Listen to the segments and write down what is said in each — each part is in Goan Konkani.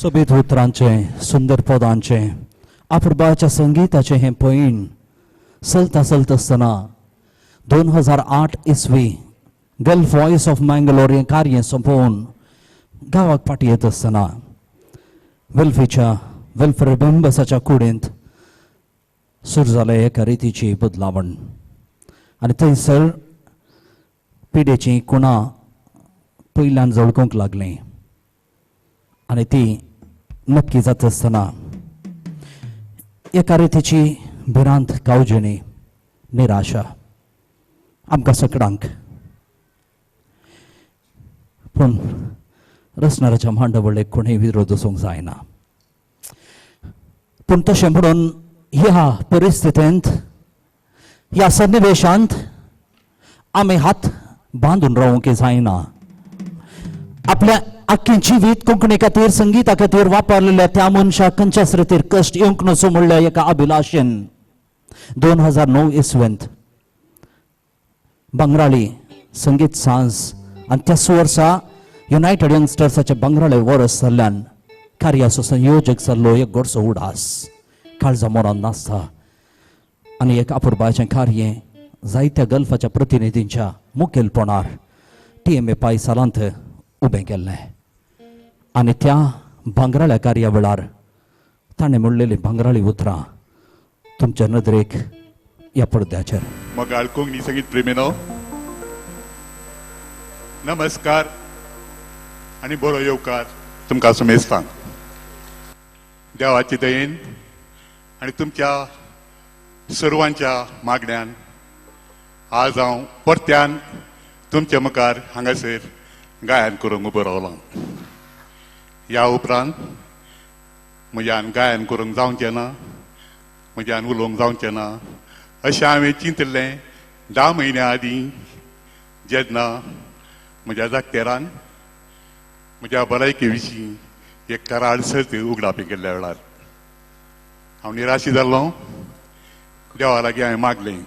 सोबीत उतरांचें, सुंदर पदांचें, अपुरबायेच्या संगीताचें हें पयण चलता चलता आसतना 2008 इसवी गल्फ वॉयस ऑफ मँगलोर हें कार्य सोंपोवन गांवाक फाटीं येत आसतना वेल्फीच्या वेलफेअर मेंबर्साच्या कुडींत सुरू जालें एका रितीची बदलावण आनी थंयसर पिडेचीं कुणां पयल्यान झळकूंक लागलीं आनी ती नक्की जाता आसतना एका रितीची भिरांत, कावजेणी, निराशा आमकां सगळ्यांक. पूण रचणाराच्या मांडावळीक कोणूय विरोध वचूंक जायना. पूण तशें म्हणून ह्या परिस्थितींत, ह्या सन्निवेशांत आमी हात बांदून रावंक जायना. आपल्या आख्खें जिवीत कोंकणी खातीर, संगीता खातीर वापरलेल्या त्या मनशाक खंयच्याच रितीर कश्ट येवंक नजो म्हणल्या एका अभिलाशेन 2009 इसवेंत बंगराळी संगीत सांज आनी त्याच वर्सा युनायटेड यंगस्टर्साचे बंगराळे वर्स जाल्ल्यान कार्याचो संयोजक जाल्लो एक गोडसो उडास काळजा मोरान नासता आनी एक अपुरबायेचें कार्य जायत्या गल्फाच्या प्रतिनिधींच्या मुखेलपणार टीएमए पाय सालांत उबें केल्लें आनी त्या भांगराळ्या कार्या वेळार ताणें म्हणलेलीं भांगराळी उतरां तुमच्या नदरेक ह्या पडद्याचेर. मोगाळ कोंकणी संगीत प्रेमीनो, नमस्कार आनी बरो येवकार तुमकां सुमेस्तांक. देवाची दयेन आनी तुमच्या सर्वांच्या मागण्यान आज हांव परत्यान तुमच्या मुखार हांगासर गायन करूंक उबो रावलां. ह्या उपरांत म्हज्यान गायन करूंक जावचें ना, म्हज्यान उलोवंक जावचें ना अशें हांवें चिंतलें 10 म्हयन्यां आदीं, जेन्ना म्हज्या दाक्तेरान म्हज्या भलायके विशीं एक कराळ सर्त उगडापी केल्ल्या वेळार हांव निराशी जाल्लो. देवा लागीं हांवें मागलें,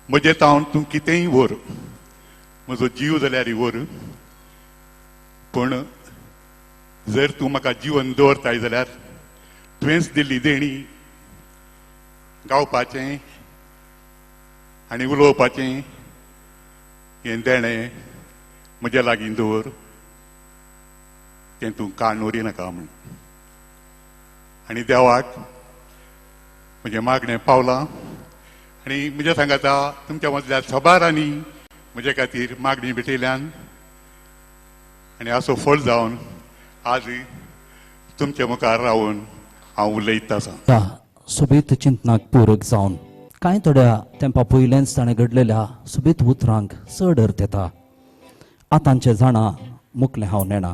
म्हजें तावन तूं कितेंय व्हर, म्हजो जीव जाल्यार व्हर, पूण जर तूं म्हाका जिवन दवरताय जाल्यार तुवेंच दिल्ली देणी गावपाचें आनी उलोवपाचें हें देणें म्हज्या लागीं दवर, तें तूं काण व्हरी नाका म्हूण. आनी देवाक म्हजें मागणें पावलां आनी म्हज्या सांगाता तुमच्या मदल्या सबारांनी म्हजे खातीर मागणी भेटयल्यान आनी असो फळ जावन आज तुमच्या मुखार रावन हांव उलयत आसा. ह्या सोबीत चिंतनाक पूरक जावन कांय थोड्या तेंपा पयलेंच ताणें घडलेल्या सोबीत उतरांक चड अर्थ येता. आतांचें जाणा मुकलें हांव नेणा,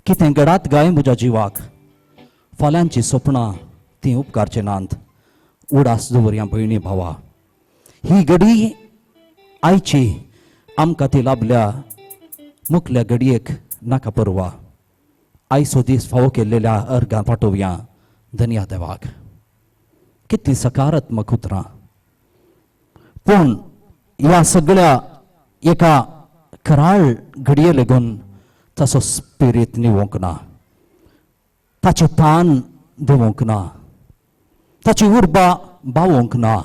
कितें घडात गाय म्हज्या जिवाक, फाल्यांची सपनां तीं उपकारचें नात, उडास दवरया भयणी भावा. ही घडी आयची आमकां ती लाभल्या, मुखल्या घडयेक नाका परवा, आयचो दीस फावो केल्लेल्या अर्गां पाठोवया धनया देवाक. कितली सकारात्मक उतरां. पूण ह्या सगळ्या एका कराळ घडये लेगून ताचो स्पिरीत निवोंक ना, ताचें तान देंवोंक ना, ताची उर्बा बावोंक ना.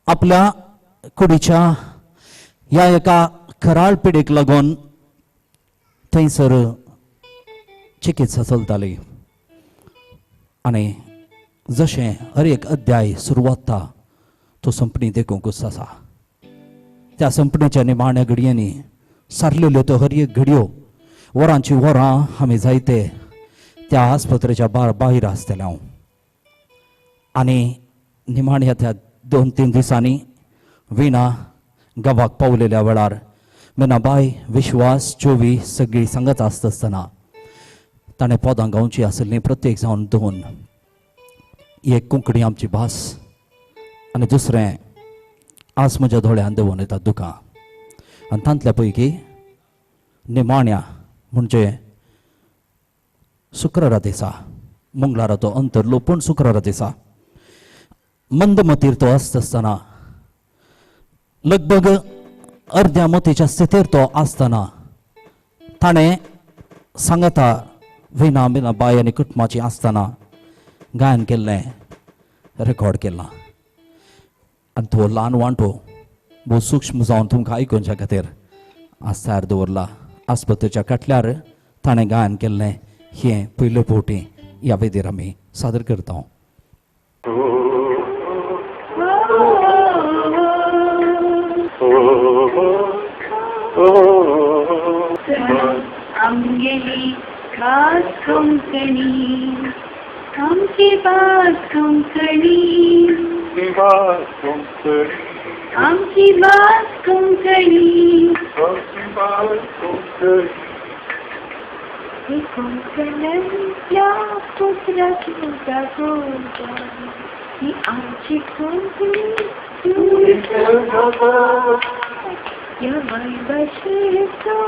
आपल्या कुडीच्या ह्या एका कराळ पिडेक लागून थंयसर चिकित्सा चलताली आनी जशें हर एक अध्याय सुरवात तो संपणी देखूंकच आसा. त्या संपणेच्या निमाण्या घडयांनी सारलेल्यो त्यो हर एक घडयो, वरांची वरां आमी जायते त्या आस्पत्रेच्या बाहिर आसतले हांव. आनी निमाण्या त्या 2-3 दिसांनी विणा गांवाक पावलेल्या वेळार मीनाबाय, विश्वास, चोवी सगळीं सांगत आसता आसतना ताणें पदां गावची आसलीं प्रत्येक जावन दोन, एक कोंकणी आमची भास आनी दुसरें आज म्हज्या दोळ्यान देंवोन येता दुकां. आनी तांतल्या पैकी निमाण्या म्हणजे शुक्रारा दिसा, मंगळारा तो अंतरलो पूण शुक्रारा दिसा मंदमतीर तो आसता आसतना, लगभग अर्द्या मतीच्या स्थितीर तो आसतना ताणें सांगाता विना मिना बाय आनी कुटुंबाची आसतना गायन केल्लें, रेकॉर्ड केलां. आनी तो ल्हान वांटो भोव सूक्ष्म जावन तुमकां आयकुच्या खातीर आज तयार दवरला. आस्पत्रेच्या काटल्यार ताणें गायन केल्लें हें पयले फावटी ह्या वेदीर आमी सादर करता. आमगेली भास कोंकणी, आमची भास कोंकणी, आमची भास कोंकणी, कोंकणांतल्या पुत्राची ही आमची कोंकणी, ह्या मायभाशेचो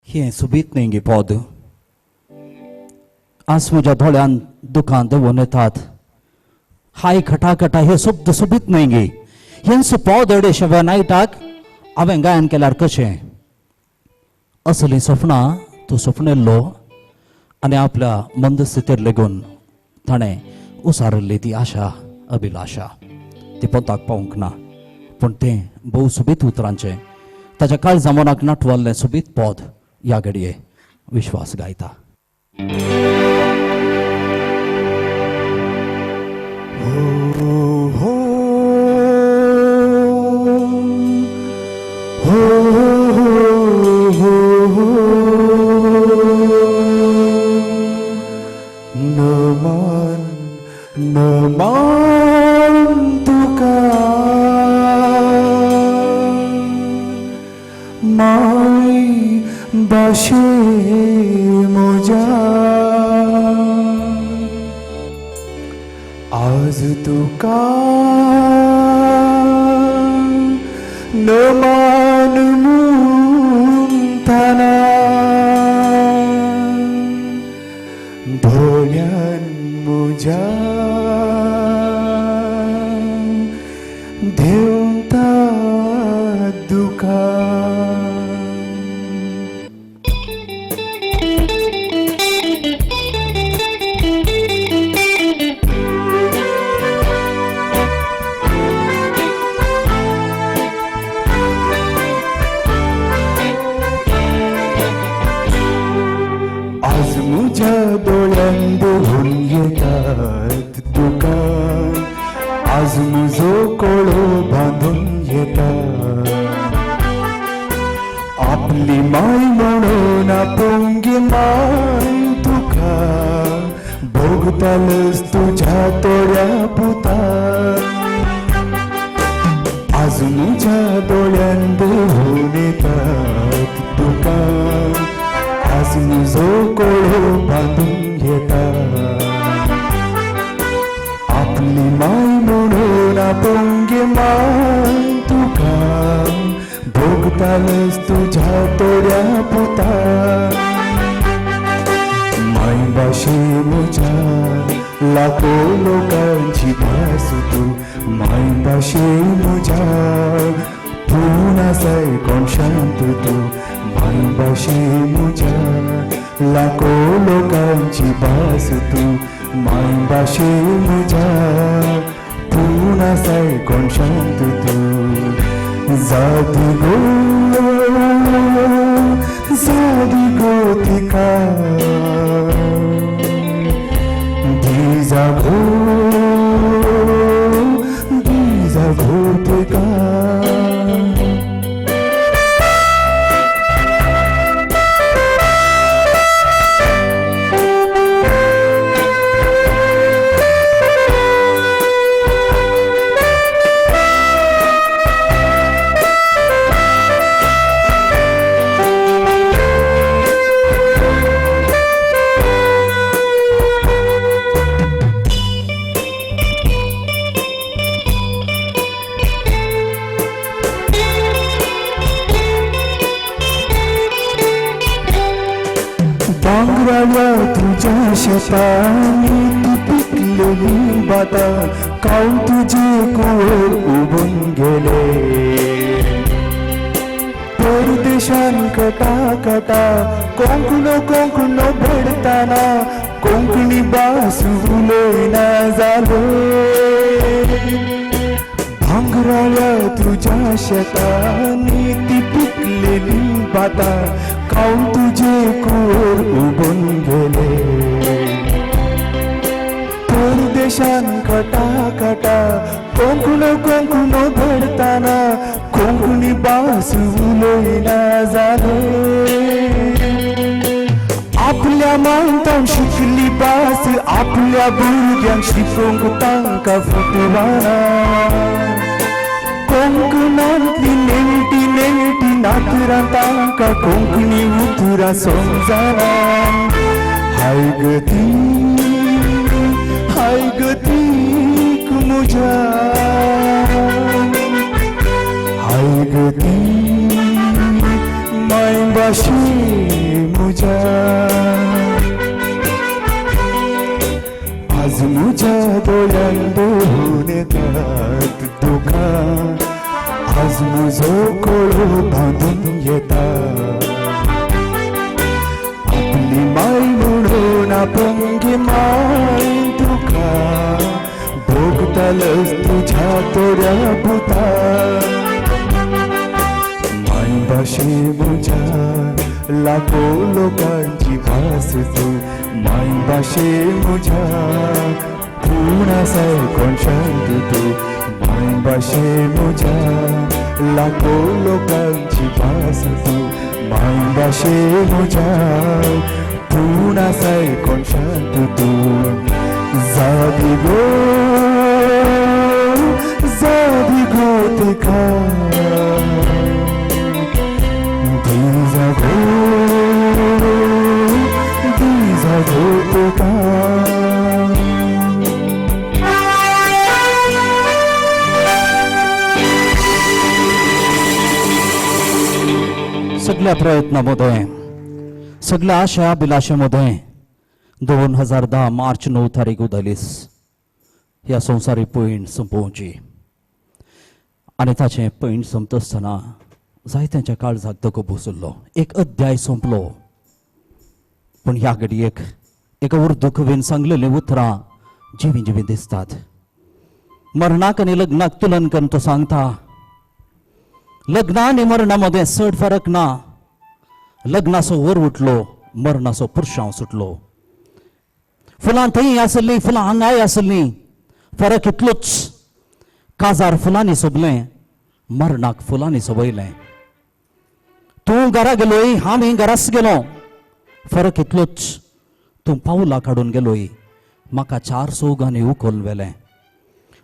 हें सोबीत न्हय गे पद. आज म्हज्या दोळ्यान दुकान देंवून येतात. हाय खटाखटा हे शब्द सोबीत न्हय गे. हेंच पद अडेशव्या नायटाक हांवें गायन केल्यार कशें? असलीं सपनां तो सपनेल्लो आनी आपल्या मंदस्थितीर लेगून ताणें उसारिल्ली ती आशा अभिलाशा ती पोंताक पावूंक ना. पूण तें भोव सोबीत उतरांचें ताच्या काळजा मनाक नाटवल्लें सोबीत पद ह्या घडये विश्वास गायता. नमन नमन तुका माय भाशे म्हज्या, आज तुका नमन म्हणटना दोळ्यान म्हज्या देंवता दुकां. आज म्हज्या दोळ्यान देंवून येतात दुकान, आज म्हजो कळो बांदून येता. आपली माय म्हणून आपोवंक माय तुका, भोगतालच तुज्या तोड्या पुता. आज म्हज्या दोळ्यान देंवून येतात दुकान, आज म्हजो कळो बांदून येता. आपली माय म्हणून आपोवंक माय तुका, भोगतालच तुज्या तोड्या पुता. माय भाशे म्हज्या लाखो लोकांची भास तूं, माय भाशे म्हज्या तूं आसाय कोणशांत तूं, माय भाशे म्हज्या लाखो लोकांची भास तूं, माय भाशे म्हज्या तूं आसाय कोणशांत तूं. जादी गो जादी गो तिका, दिजा गो दिजा गो तिका. भांगराळ्या तुझ्या शेतांनी ती पिकलेली बाता काव तुझे कुंवर उबून गेले. परदेशान कटा कटा कोंकणो कोंकणो भडताना कोंकणी भास उलयना जाले. भांगराळ्या तुझ्या शेतांनी ती पिकलेली बाता काव तुझे कुंवर उबून गेले. परदेशान कटा कटा कोंकणो कोंकणो भडताना कोंकणी भास उलयना जाले. आपल्या मांतान शिकली भास आपल्या भुरग्यांक शिकोवंक तांकां फुटवाना. कोंकणांतली नेणटी नेणटी नातरां तांकां कोंकणी उतरां समजना. हाय गती हाय गतीक म्हज्या हाय गती मायभाशे म्हज्या. आज म्हज्या दोळ्यान दोन येतात दुकां आज म्हजो कळो बांदून येता. आपली माय म्हणून आपंगे माय तुका भोगतालच तुझ्या तोड्या पुता. मायभाशे म्हज्या लाखो लोकांची भास तूं मायभाशे म्हज्या पूण आसाय कोणशांत तूं. मायभाशे म्हज्या लाखो लोकांची भास तूं मायभाशे म्हज्या पूण आसाय कोणशांत तूं. जादी गो जादी गो तिका दिजा गो दिजा गो तिका. सगळ्या प्रयत्नामध्ये सगळ्या आशा अभिलाषामध्ये 2010 मार्च 9 तारीख उदलीस ह्या संवसारी पयण सोंपोवची आनी ताचें पयण सोंपता आसतना जायत्यांच्या काळजाक धक्को बसलो. एक अध्याय सोंपलो पूण ह्या घडयेक एका उर्दू कवीन सांगलेलीं उतरां जिवीं जिवीं दिसतात. मरणाक आनी लग्नाक तुलन करून तो सांगता लग्ना आनी मरणा मदें चड फरक ना. लग्नाचो वर उठलो मरणाचो पुरशांव सुटलो. फुलां थंय आसलीं फुलां हांगाय आसलीं फरक इतलोच काजार फुलांनी सोबलें मरणाक फुलांनी सोबयलें. तूं घरा गेलोय हांव घराच गेलो फरक इतलोच तूं पावलां काडून गेलोय म्हाका चार चौगांनी उखल व्हेलें.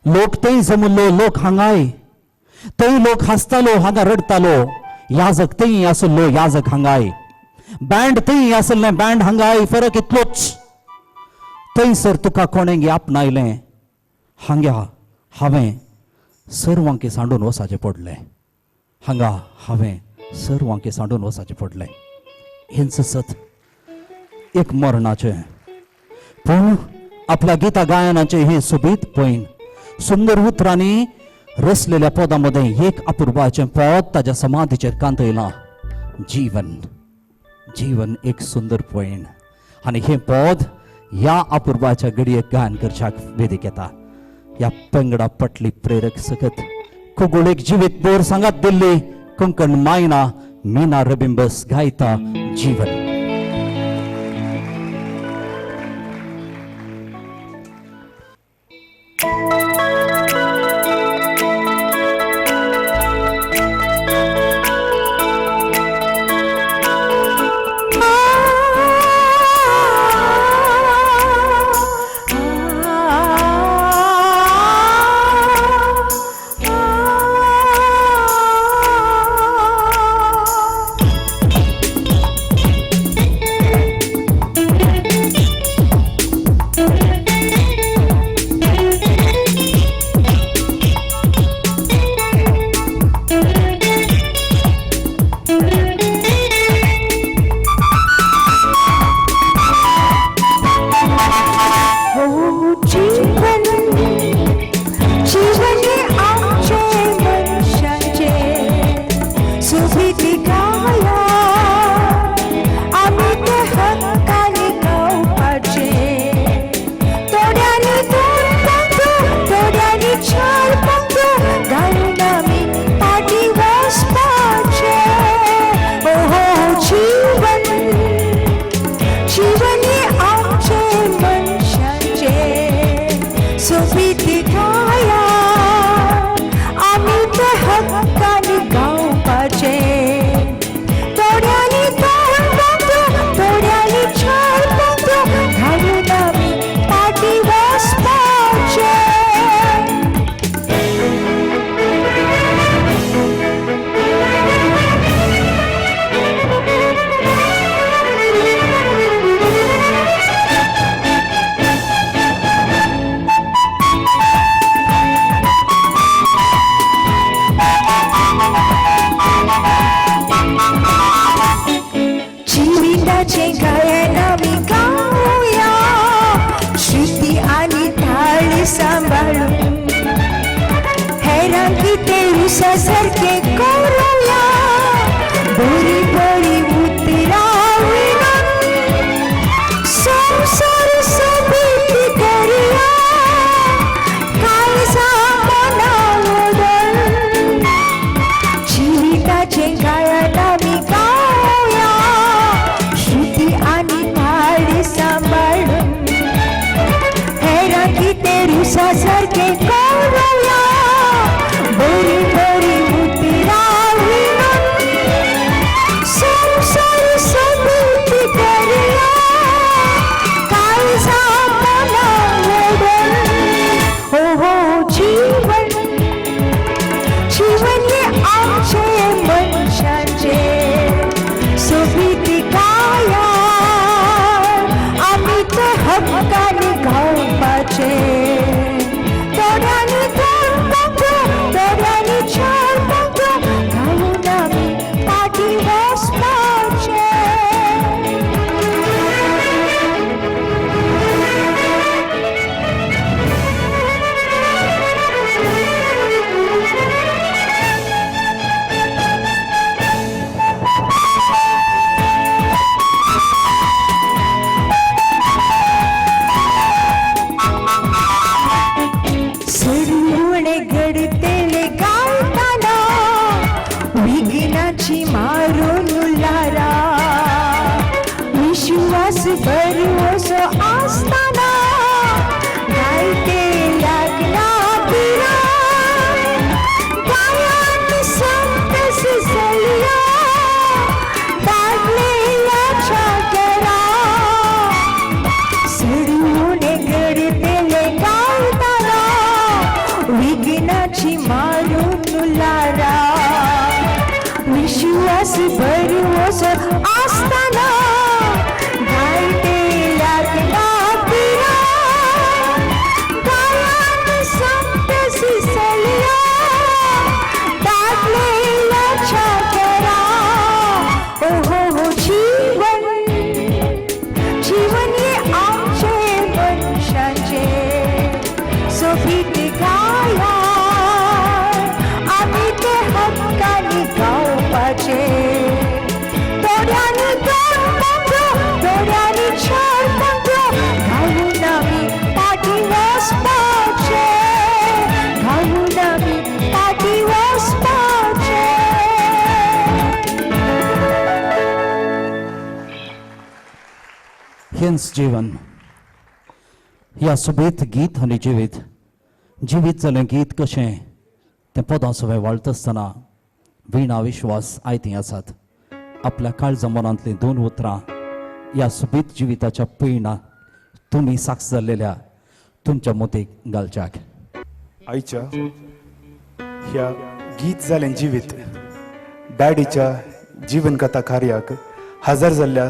लोक थंय जमुल्लो लोक हांगाय थंय लोक हांसतालो हांगा रडटालो. याजक थंय आसलो याजक हांगाय बँड थंय आसलें बँड हांगाय फरक इतलोच थंयसर तुका कोणें आपणायलें हांगा हांवें सर्वांकी सांडून वचाचें पडलें. हांगा हांवें सर्वांकी सांडून वचाचें पडलें. हेंच सत एक मरणाचें पूण आपल्या गीता गायनाचें हें सोबीत पयण सुंदर उतरांनी रचलेल्या पदां एक अपुर्बाचें पद ताज्या समाधीचेर कांतयलां. जीवन जीवन एक सुंदर पयण आनी हें पद ह्या अपुर्बाच्या घडयेक गायन करच्याक वेदीक येता. ह्या पंगडा पटली प्रेरक सकत कोगोळेक जिवीत बोर सांगात दिल्ली कोंकण मायना मीना रबिंबस गायता जीवन. Ah. विघ्नाची मारून ल्हारां, विश्वास भरवसो आसतना गायतेल्याक ना भिरांत, गायांत संत सिसलिया दादलेल्याच्या घरा, सडून घडतेले गावताना विघ्नाची मारून ल्हारां, विश्वास भरवसो आसतना गायतेल्याक ना भिरांत, गायांत संत सिसलिया दादलेल्याच्या घरा. ओ हो हो जीवन, जीवन हे आमचे मनशाचे, सोबीत गाया आमी ते हक्कानी गावपाचे. थोड्यांनी दोन पंख्यो, थोड्यांनी चार पंख्यो, घालून आमी फाटीं वचपाचे, घालून आमी फाटीं वचपाचे. हेंच जीवन. ह्या सोबीत गीत आनी जिवीत, जिवीत जालें गीत कशें तें पदां सवें वाळटा आसतना विणा विश्वास आयतीं आसात. आपल्या काळजा मनांतलीं दोन उतरां ह्या सोबीत जिविताच्या पयणा तुमी साक्ष जाल्लेल्या तुमच्या मोतीक घालच्याक. आयच्या ह्या गीत जालें जिवीत डॅडीच्या जीवन कथा कार्याक हजर जाल्ल्या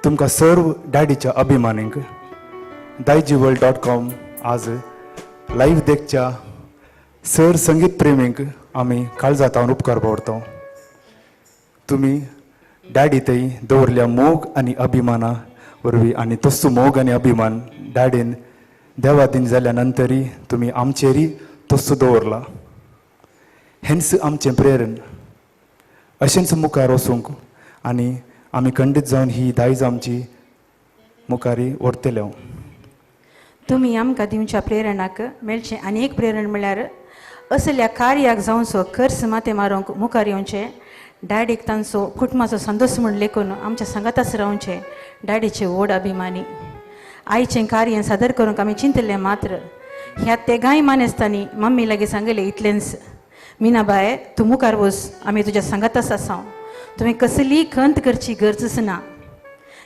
तुमकां सर्व डॅडीच्या अभिमानींक, daijiworld.com आज लायव्ह देखच्या सर संगीत प्रेमींक आमी काळजांत उपकार दवरता. तुमी डॅडी थंय दवरल्या मोग आनी अभिमाना वरवीं आनी तसो मोग आनी अभिमान डॅडीन देवादीन जाल्या नंतरय तुमी आमचेरय तसो दवरला. हेंच आमचें प्रेरण अशेंच मुखार वचूंक आनी आमी खंडीत जावन ही दायज आमची मुखारी व्हरतले. तुमी आमकां दिवच्या प्रेरणाक मेळचें आनी एक प्रेरण म्हळ्यार असल्या कार्याक जावचो खर्च माथें मारूंक मुखार येवचें डॅडीक तांचो कुटुंबाचो संदोश म्हूण लेखून आमच्या सांगाताच रावचें डॅडीचे व्हड अभिमानी. आयचें कार्य सादर करूंक आमी चिंतलें मात्र ह्या तेगांय मानेस्तांनी मम्मी लागीं सांगलें इतलेंच, मिनाबाय तूं मुखार वच, आमी तुज्या सांगाताच आसा, तुवें कसलीय खंत करची गरजच ना.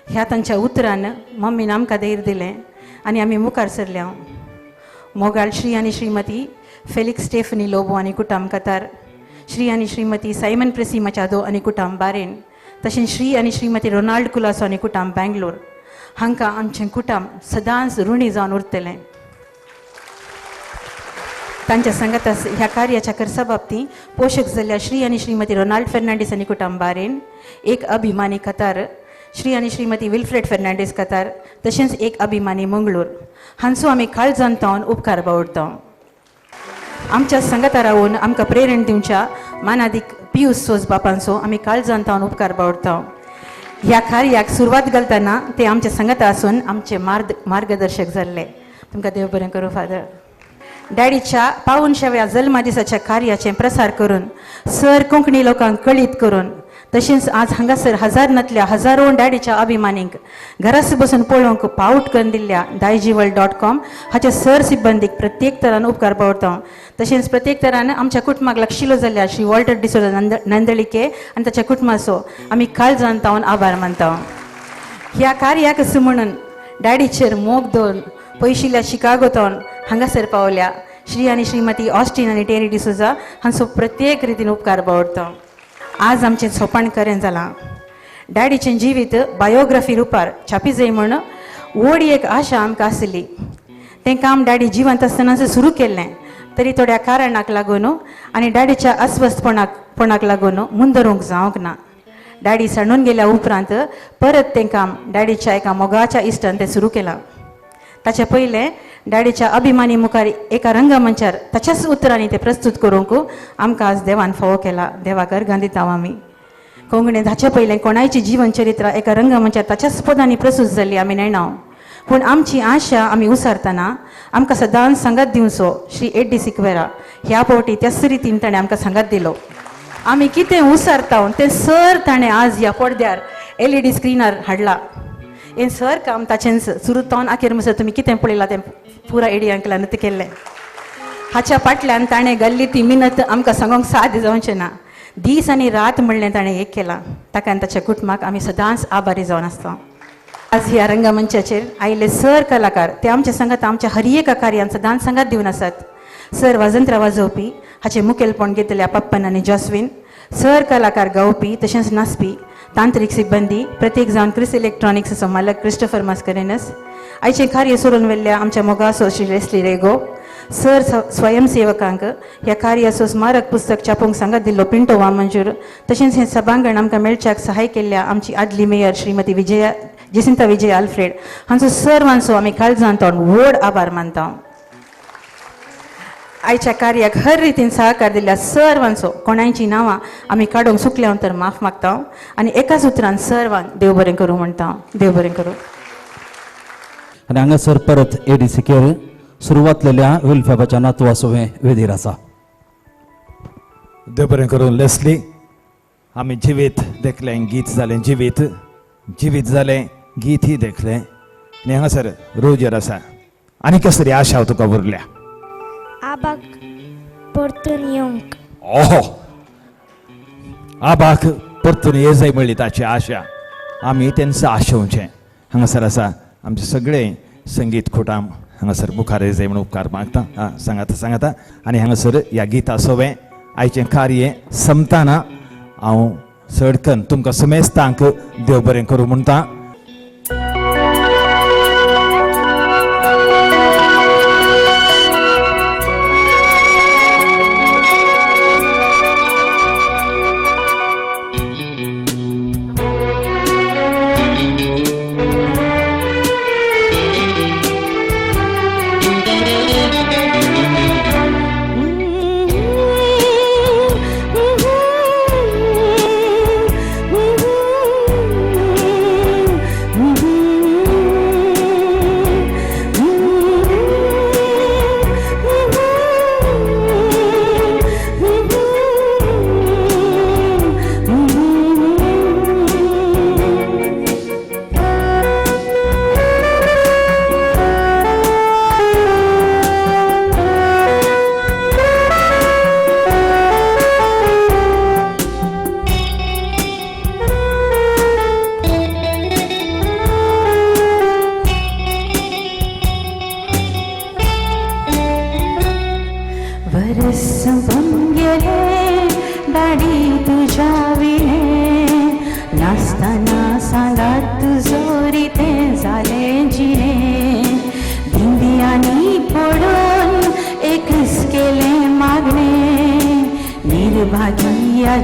ह्या तांच्या उतरान मम्मीन आमकां धैर्य दिलें आनी आमी मुखार सरल्या. मोगाळ श्री आनी श्रीमती फेलिक्स स्टेफनी लोबो आनी कुटाम कतार, श्री आनी श्रीमती सायमन प्रेसी मचादो आनी कुटाम बारेन, तशेंच श्री आनी श्रीमती रोनाल्ड कुलासो आनी कुटाम बँगलोर हांकां आमचें कुटाम सदांच ऋणी जावन उरतलें. तांच्या सांगाता ह्या कार्याच्या खर्चा बाबतींत पोशक जाल्ल्या श्री आनी श्रीमती रोनाल्ड फेर्नांडीस आनी कुटाम बारेन, एक अभिमानी कतार, श्री आनी श्रीमती विल्फ्रेड फेर्नांडीस कतार, तशेंच एक अभिमानी मंगळूर हांचो आमी काळजान तावन उपकार बावडता. आमच्या सांगाता रावून आमकां प्रेरण दिवच्या मानादीक पियूस सोज बापांचो आमी काळजान तावन उपकार बावडता. ह्या कार्याक सुरवात घालतना ते आमच्या सांगाता आसून आमचे मार्गदर्शक जाल्ले. तुमकां देव बरें करूं फादर. डॅडीच्या पावनशाव्या जल्मा दिसाच्या कार्याचें प्रसार करून सर कोंकणी लोकांक कळीत करून तशेंच आज हांगासर हजार नातल्या हजारो डॅडीच्या अभिमानींक घरास बसून पळोवंक पावट करून दिल्ल्या daijiworld.com हाच्या सर सिब्बंदीक प्रत्येक तरान उपकार पावता. तशेंच प्रत्येक तरान आमच्या कुटुंबाक लक्षिलो जाल्ल्या श्री वॉल्टर डिसोजा नंदळिके आनी ताच्या कुटुंबाचो आमी काळजान तावन आभार मानता. ह्या कार्याक अशें म्हणून डॅडीचेर मोग दवरून पयशिल्ल्या शिकागो तावन हांगासर पावल्या श्री आनी श्रीमती ऑस्टीन आनी टेरी डिसोजा हांचो प्रत्येक रितीन उपकार बावडता. आज आमचें सोपाण करें जालां. डॅडीचें जिवीत बायोग्राफी रुपार छापी जाय म्हूण व्हड एक आशा आमकां आसली. तें काम डॅडी जिवंत आसतनाच सुरू केल्लें तरी थोड्या कारणाक लागून आनी डॅडीच्या अस्वस्थपणाक लागून मुंदरूंक जावंक ना. डॅडी सणून गेल्या उपरांत परत तें काम डॅडीच्या एका मोगाच्या इश्टान तें सुरू केलां. ताचे पयलें डॅडीच्या अभिमानी मुखार एका रंगमंचार ताच्याच उतरांनी तें प्रस्तूत करूंक आमकां आज देवान फावो केला. देवाक अर्गां दिता आमी. कोंकणींत हाचे पयलें कोणायची जीवन चरित्र एका रंगमंचार ताच्याच पदांनी प्रस्तूत जाल्ली आमी नेणाव, पूण आमची आशा आमी उसारतना आमकां सदांच सांगात दिवचो श्री एड्डी सिक्वेरा ह्या फावटी त्याच रितीन ताणें आमकां सांगात दिलो. आमी कितें उसारता तें सर ताणें आज ह्या पडद्यार एलईडी स्क्रिनार हाडला. हें सर काम ताचेंच सुरू तावन आखेर म्हणसर तुमी कितें पळयलां तें पुरा एडी अंकलान तें केल्लें. हाच्या फाटल्यान ताणें घाल्ली ती मिनत आमकां सांगूंक साध्य जावचें ना. दीस आनी रात म्हणलें ताणें एक केलां. ताका आनी ताच्या कुटुंबाक आमी सदांच आभारी जावन आसता. आज ह्या रंगमंचाचेर आयिल्ले सर कलाकार ते आमच्या सांगात आमच्या हर एका कार्यान सदांच सांगात दिवन आसात. सर वाजंत्रां वाजोवपी हाचें मुखेलपण घेतल्या पप्पन आनी जॉस्विन, सर कलाकार गावपी तशेंच नाचपी, तांत्रीक सिब्बंदी, प्रत्येक जावन क्रिस इलेक्ट्रॉनिक्साचो मालक क्रिस्टोफर मास्करेनस, आयचें कार्य सोडून व्हेल्ल्या आमच्या मोगासो श्री लेस्ली रेगो, सर स्वयंसेवकांक ह्या कार्याचो स्मारक पुस्तक छापूंक सांगात दिल्लो पिंटो वामंजूर, तशेंच हें सभांगण आमकां मेळच्याक सहाय केल्ल्या आमची आदली मेयर श्रीमती विजया जेसिंता विजय आल्फ्रेड हांचो सर्वांचो आमी काळजांत व्हड आभार मानता. आयच्या कार्याक हर रितीन सहकार दिल्ल्या सर्वांचो कोणायचीं नांवां आमी काडूंक चुकल्या तर माफ मागता आनी एका सुत्रान सर्वांक देव बरें करूं म्हणटा. देव बरें करूं. आनी हांगासर परत एडी सिकेर सुरवातलेल्या विल्फेबाच्या नातवा सोवें वेदीर आसा. देव बरें करूं लेस्ली. आमी जिवीत देखलें, गीत जालें जिवीत, जिवीत जालें गीत ही देखलें आनी हांगासर रोजर आसा. आनी कसली आशा तुका उरल्या? आबाक परतून येवंक. ओहो, आबाक परतून ये जाय म्हणली ताची आशा. आमी तेंचो आशोवचें. हांगासर आसा आमचे सगळे संगीत खुटाम हांगासर मुखार ये जाय म्हणून उपकार मागता. आं, सांगाता सांगाता. आनी हांगासर ह्या गिता सोवें आयचें कार्य संपताना हांव चडकन तुमकां समेस्तांक देव बरें करूं म्हणटा.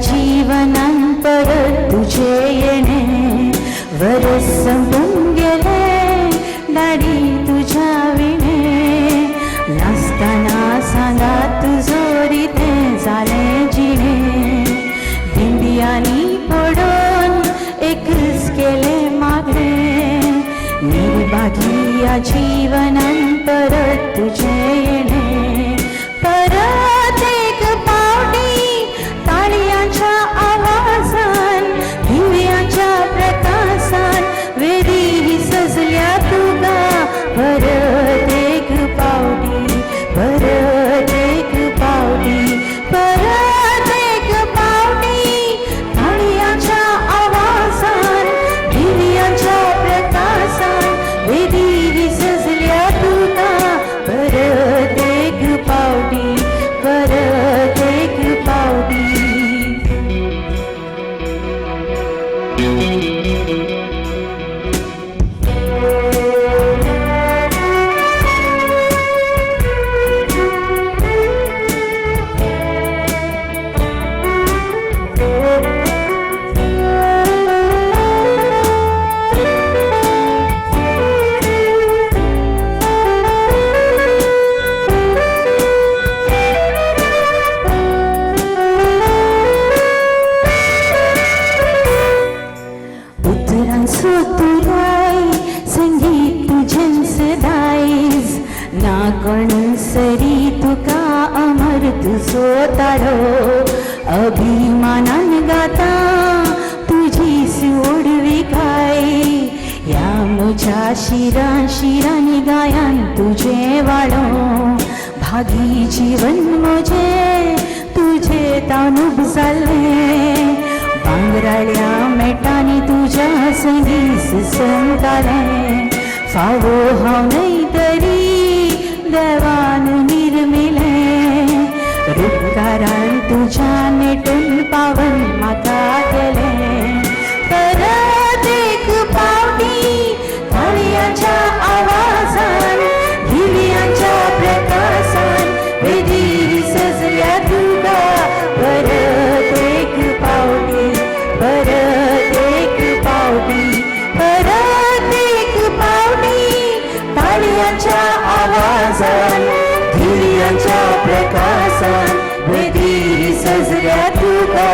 जीवनान परत तुझे येणे वरस संपून गेले डॅडी तुझ्या विणे, नासतना सांगात तुजोरी तें जालें जिणे, दिंबियांनी पडून एकच केलें मागणें, निर्भागी जीवनान परत तुझे येणे. परत एक पावटी ताळयांच्या आवाजान दिव्यांच्या प्रकाशान वेदी सजल्या तुका. परत एक पावटी, परत एक पावटी, परत एक पावटी ताळयांच्या आवाजान दिव्यांच्या प्रकाशान वेदी सजल्या तुका. ह्या शिरा शिरांनी गायान तुजें वाळो भागी जीवन म्हजें तुजें तानूब जाल्लें भांगराळ्या मेटांनी तुज्या संगी संतालें फावो हांव न्हय तरी देवान निर्मिलें रुपकारान तुज्या नेटून पावन म्हाका केलें परत एक पावटी ताळयांच्या आवाजान दिव्यांच्या प्रकाशान वेदीर सजल्या तुका परत एक पावटी परत एक पावटी परत एक पावटी ताळयांच्या आवाजान दिव्यांच्या प्रकाशान वेदीर सजल्या तुका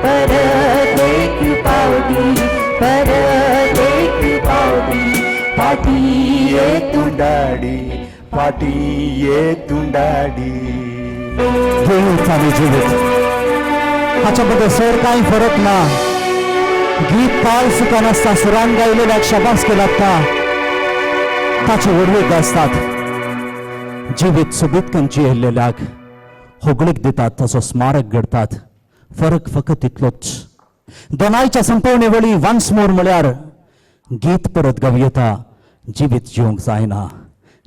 परत एक पावटी परत एक पावटी पाटी ये तूं डाडी पाटी ये तूं डाडी. गीत आनी जिवीत हाच्या बद्दल सर कांय फरक ना. गीत ताल चुकनासता सुरान गायलेल्याक शाबासकी लागता, ताचे व्हडवीक आसतात. जिवीत सोबीत करून जियेल्ल्याक होगळीक दितात, ताचो स्मारक घडतात. फरक फकत इतलोच, दोनायच्या संपवणे वेळी वन्स मोर म्हळ्यार गीत परत गावयेता, जिवीत जिवंक जायना.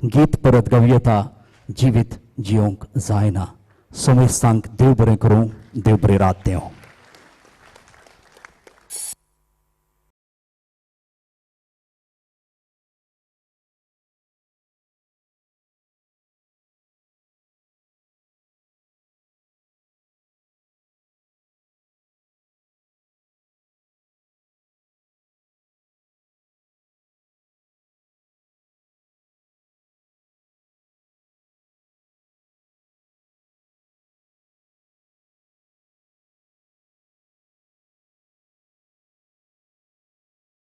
गीत परत गावयेता, जिवीत जिवंक जायना. समेस्तांक देव बरें करूं, देव बरी रात देव.